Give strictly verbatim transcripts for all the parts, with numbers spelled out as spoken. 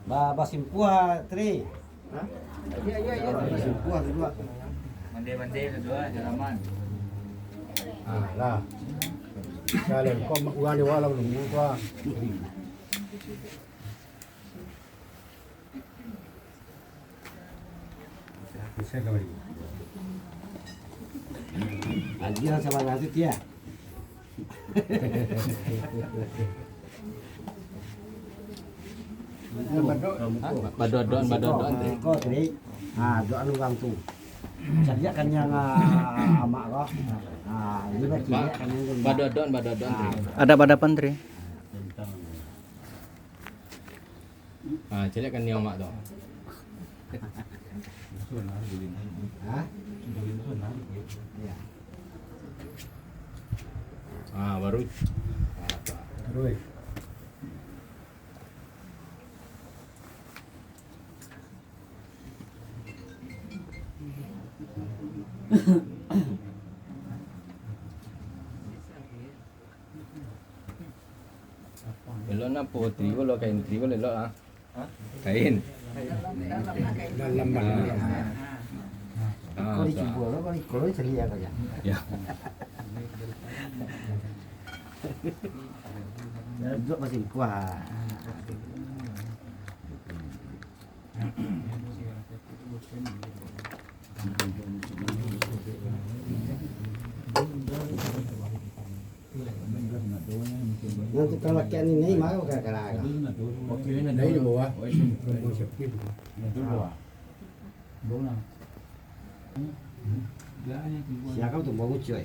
Ba-, basimpuah, Tri. Hah? Basimpuah tu juo. Mande-mande tu juo, salaman. Ah, lah. Salam. Kau urang dewa lah nunggu tu, ah. Agiah sabananyo tu, Tia. Badoa-doaan, badoa-doaan, Tri. Ko, Tri. Ha, doa urang tu. Caliak kan yang, ah, amak ko. Ha, ini baik caliak kan yang tu. Badoa-doaan, badoa-doaan, Tri. Adap-adapan, Tri. Ah, caliak kan niang mak tu. Hah? Iya. Ah, baru. Ah, tak. Baru. Elok napo, trigo lo, kain trigo lo elok, ah. Kain. Dalam. Ah, kau dicubo lo, kau, kau cari apa ya? Ya. Duduk masih kuat. Nan tukang lakian ini, mah, gara-gara. Oke, ini dari bawah. Siapa tu, bau cuy?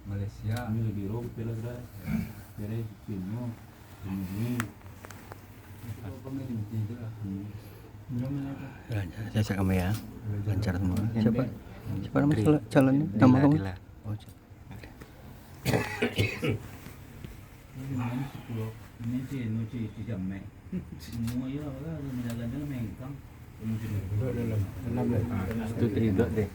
Malaysia. Lancar, lancar kami ya. Lancar semua. Siapa? Siapa nama calon-, calonnya? Nama kamu? Oh, Itu tridok deh.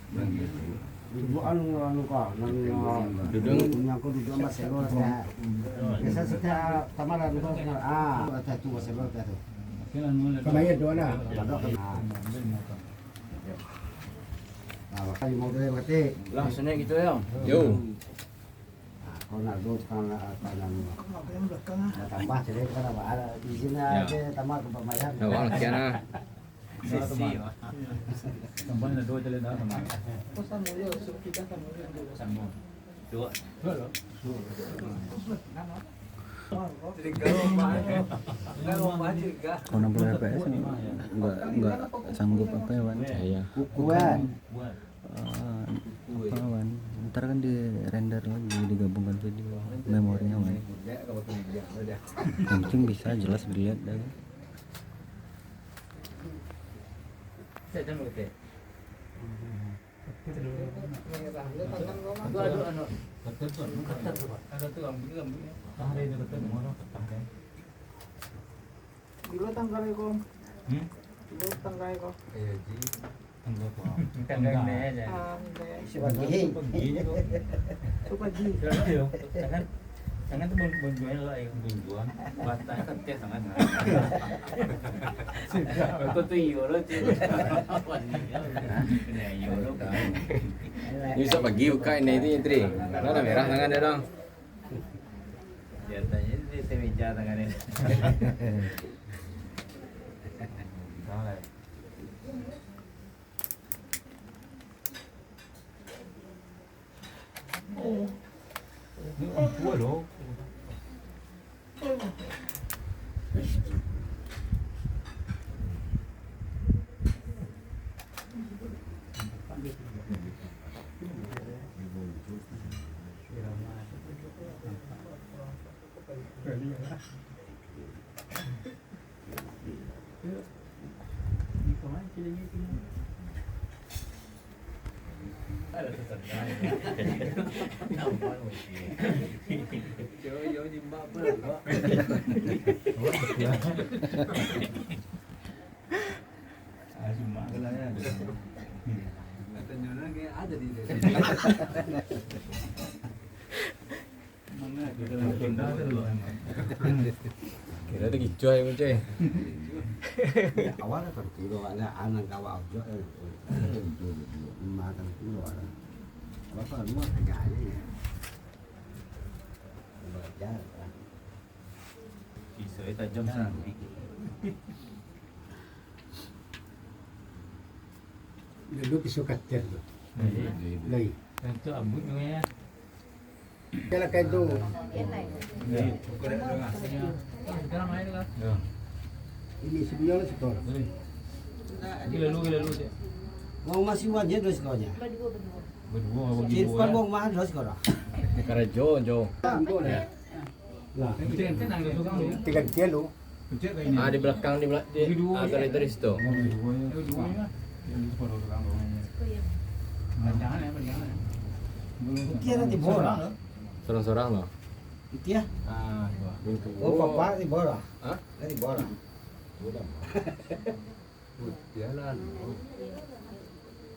Duduak anu, anu ka, nan, ah, duduak. Yang kau duduak Marcelo lah, setiap, biasa setiap tamaran tu, ah, atas tu, Marcelo atas tu. Kau bayar dua lah. Duduk kan. Ah. Nah, mako limo tu lah, berarti. Langsung naik gitu ya. Yo. Nah, kalau nak duduk, kalau nak apa, nak, nak tambah, jadi kalau ada izin aja, tambah ke pembayaran. Ya, Bang, sekian lah. Sesi, Bang. Tambah nak dua jalan dah, sama. Oh, sama ya, suruh kita sama ya. Sama. Dua. Dua loh. Kalau enam puluh F P S, enggak, enggak sanggup apa ya, Wan? Iya. Kuat. Eh, apa, Wan? Ntar kan di-render lagi, digabungkan video memorinya, Wan. Yang penting bisa jelas dilihat dah. Bilo tanggal ko? Hmm? Bilo tanggal ko? Iya, Ji. Tanggal ko? Tanggal ko? Ah, tanggal. Isi pagi. Pagi tu. Tu pagi. Jangan, jangan tu bun-, bunjuan lah, ya. Bunjuan. Batang kan teh sangat. Kau tu iyo lo, Ji. Iyo lo. Ni besok pagi buka ini tu, Tri. Mana merah tangan dia dong? Biasanya di meja tangannya. Ini orang tua loh. Kira tu kicuah ya, Muncai. Awak lah tampil, awak lah anak awak ojok, eh. Makan tu awak lah. Awak tu rumah kerja aja ya. Belajar lah. Pisau dia tajam sangat. Dulu pisau kater tu. Iya. Lai. Untuk ambut namanya. Kalau kayak tu. Iya. Sekarang lain lah. Ya. Ini sebenarnya setor. Boleh. Gila lu, gila lu, cek. Mau masih wajar tu sekolahnya. Berdua, berdua. Berdua, berdua. Irfan mau mahal tu sekolah. Karajo, jo. Nah, tiga tiga lu. Ah, di belakang, di belak-, di, ah, galeri tu. Dia nanti bola. Sorang-sorang lah. Itu ya? Ah, itu. Oh, papa di bola. Hah? Di bola. Udah. Putiah lah, no.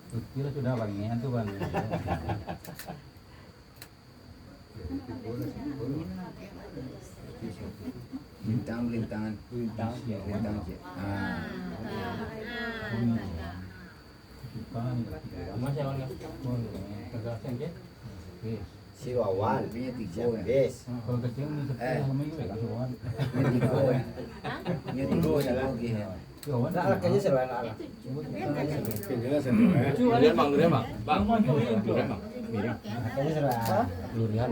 Putiah lah sudah, Bang. Yang tu, Bang. Bintang, bintang, bintang, bintang, cik. Ah. Mas, yang mana? Oh, iya. Terasa, cik? Oke. Si Wawan, punya tiga belas. Kalau kecil ni, eh, sama juga, si Wawan. Punya tiga, ya. Punya tiga, ya, lagi, ya. Si Wawan. Nak, nak, kayaknya sebelah, nak, nak. Durian, Bang, durian, Bang. Bang, durian, Bang. Miring. Kayaknya sebelah. Durian.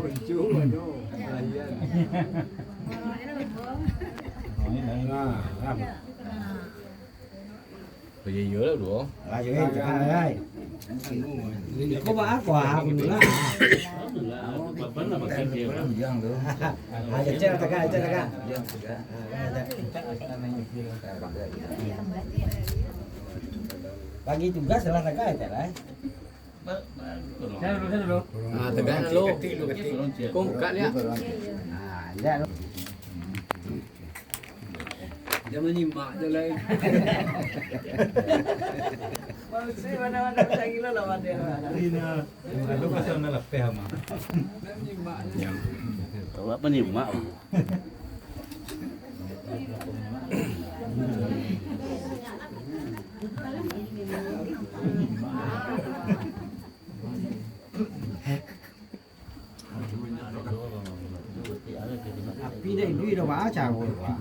Nah, nah. Oh, iyo, iyo lah, bro. Ayo, eh, jangan, eh. Kau buat apa? Aku dulu lah. Ayo, cek, tekan, cek, tekan. Bagi tugas lah, tekan, cek, lah, eh. Saya dulu, saya dulu. Ah, tekan dulu. Kau buka lihat. Ah, lihat. Dia menyimak je lah. Manusia mana-mana macam gila lah, Wan, dia. Ini, lalu pasal nak lapeh, Ama. Dia menyimak je. Awak penyimak. Cawek, Pak.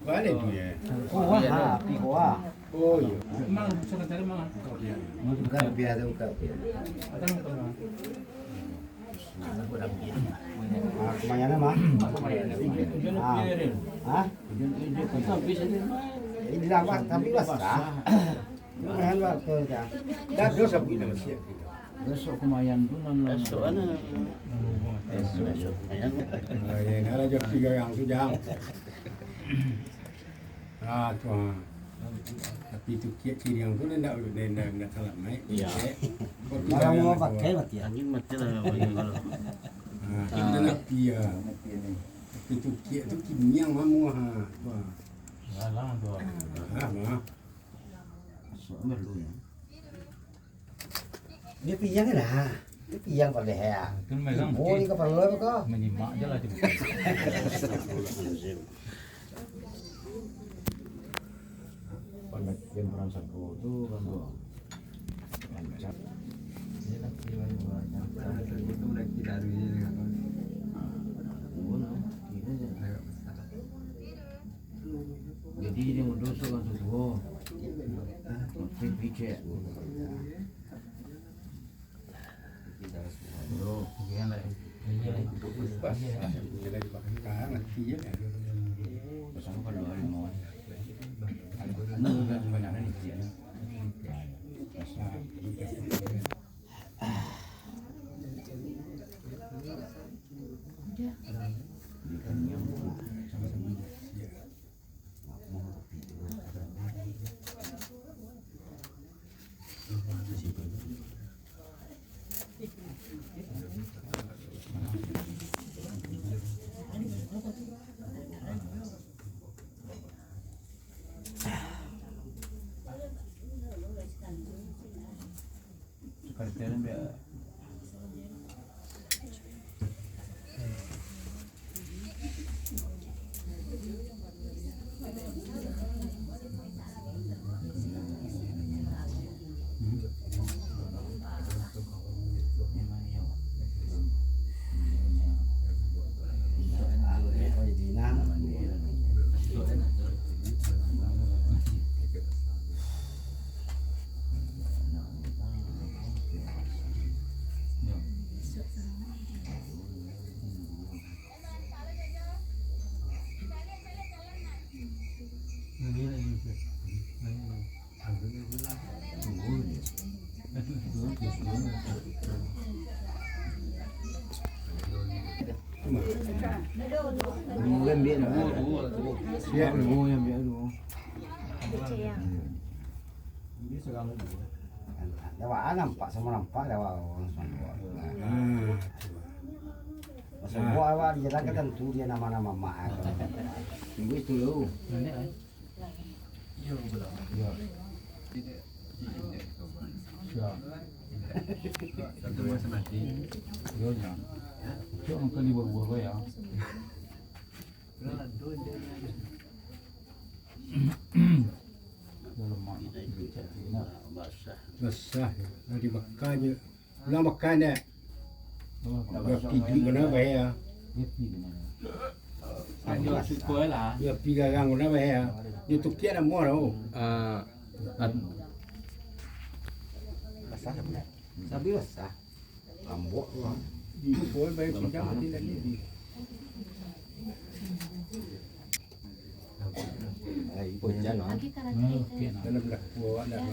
Balik tu ya. Oh, wah, ha, pi ko, wah. Oh, iya. Bukan rupiah tu, bukan rupiah. Ah, kemayangan, mah. Ah. Hah? Ini lah, Pak, tapi basah. Lumayan, Pak, betul, ya. Dah, dosa, Bu, ini masih. Besok kemayan tu nan. Besok mana? Besok, besok kemayan. Oh, iya, dah lah, jam tiga yang tu, jam. Ah, tu, ah. Tapi tu kiak kiriang tu ndak, ndak, ndak, ndak salah naik. Iya. Kau tu. Kalau jangan mau lah, pakai, kau. Mati ya. Angin mati lah, kalau. Ah, tu ndak napi ya. Tapi tu kiak tu kimiang mamu, ha. Tu, ah. Alah, tu. Ah, mah. Masuk ambil dulu ya. Dia piyang lah. Dia piyang pada hea. Kan megang. Oh, ni kepala apa kau? Menyimak je lah dia. Pengertian perang saku tu kan tu. Rancak. Dia nak kira rancak. Itu mulai tidak ada dia dengan. Jadi dia mudah seorang tu. Mungkin picek. Dua kan biak dua. Biak dua yang biak dua. Dia nampak sama nampak dah awak orang semua. Hmm. Masa buat awak di jalan kan tentu dia nama-nama mak. Tunggu itu dulu. Satu masa mati. Yo, nya. Cok angka di bawah ya. Basah. Nah, dibakar je. Ulang bakar dek. Yo pi duit guna bae ya. Yo pi garang guna bae ya. Yo tukiak namo tu. Ah, at- Basah sapi. Sapi basah. Lambok tu. Di pol bae cincang mati tadi. Ai, hujan, ah. Dalam dah kuat dah.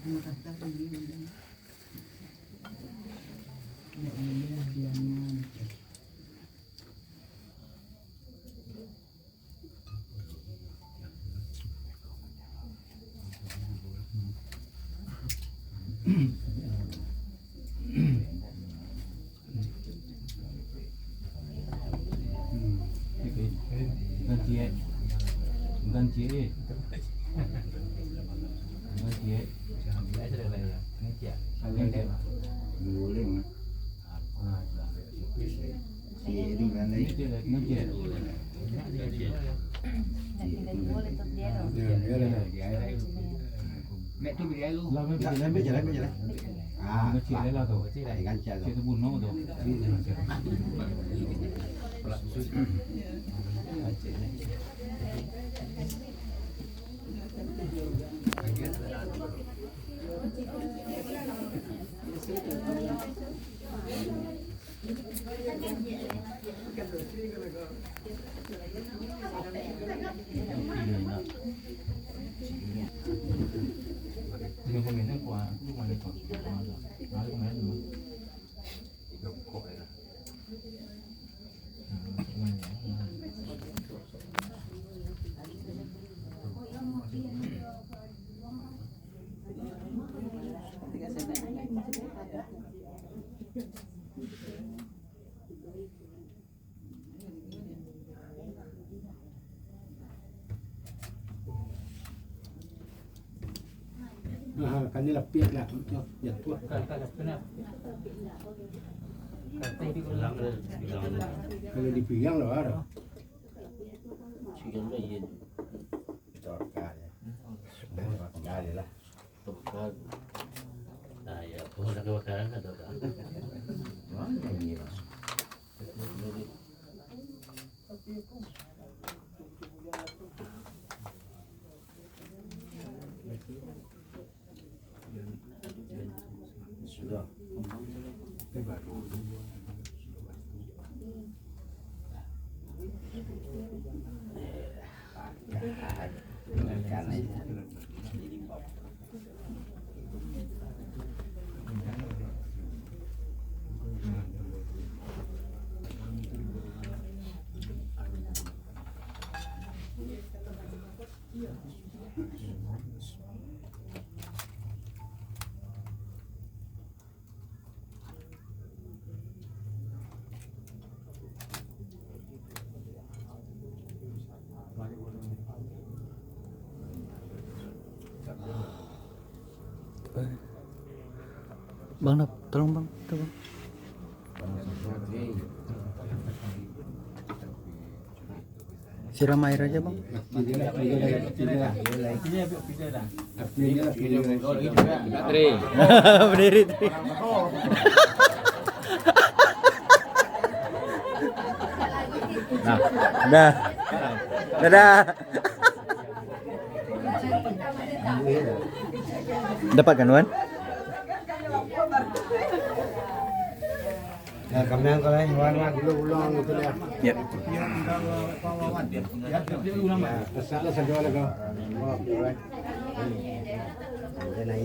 Mek tu bia lu. Lah, ambil jalan, ambil jalan, ambil jalan. Ah, kecil lah tu. Kecil lah tu. Nah, kan ni lapik lah, jatuah. Kalau dipigang lah, ada. Sudah, sudah, sudah lah. Bukan. Nah, ya, pemuda kebakaran ada, Kak. Mana ni, Mas? Sudah. Bang, Nap, tolong, Bang, itu, Bang. Siram air aja, Bang. Tri. Berdiri, Tri. Nah, dah. Dadah. Dapat kan, Wan? Ya, kami angkat lah, Wan, Wan, dulu ulang gitu ya. Ya. Ya, pesan lah, satu lagi. Oke, Wan. Udah nanya.